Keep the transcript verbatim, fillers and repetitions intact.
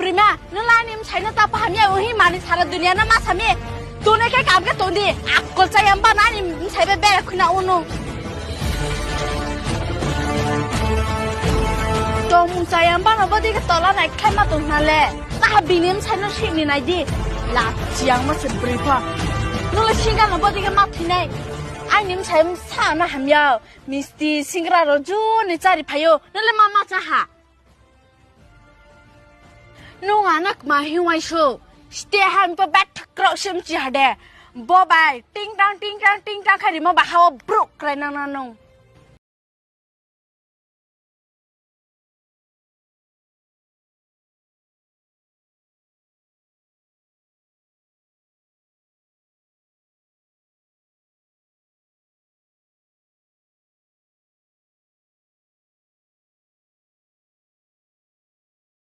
Prima, nung la aini bsai no ta paham ya, uhi mani sara dunia no ma sa mi. Tongnai khe kam khe tong di, akol chaya bano aini bsai bai bera khui na unu. Tongmung chaya bano bodei khe tola nai khlai ma tong na le. Taha bini bsai no sih ni nai di. Lachi yangmo se broi pho. Nung le singra no bodei khe ma thoi nai. Aini bsai bsa no ham ya. Misti singra rao ju ni chári phai ou. Nung le ma ma chá ha. Nung ano kma hing uaingsouh. Ste ha mi pho betha kraoh se mchi ha de. Bo bai tingtang tingtang tingtang khe rimo ba ha wo brouh krai nang na nung.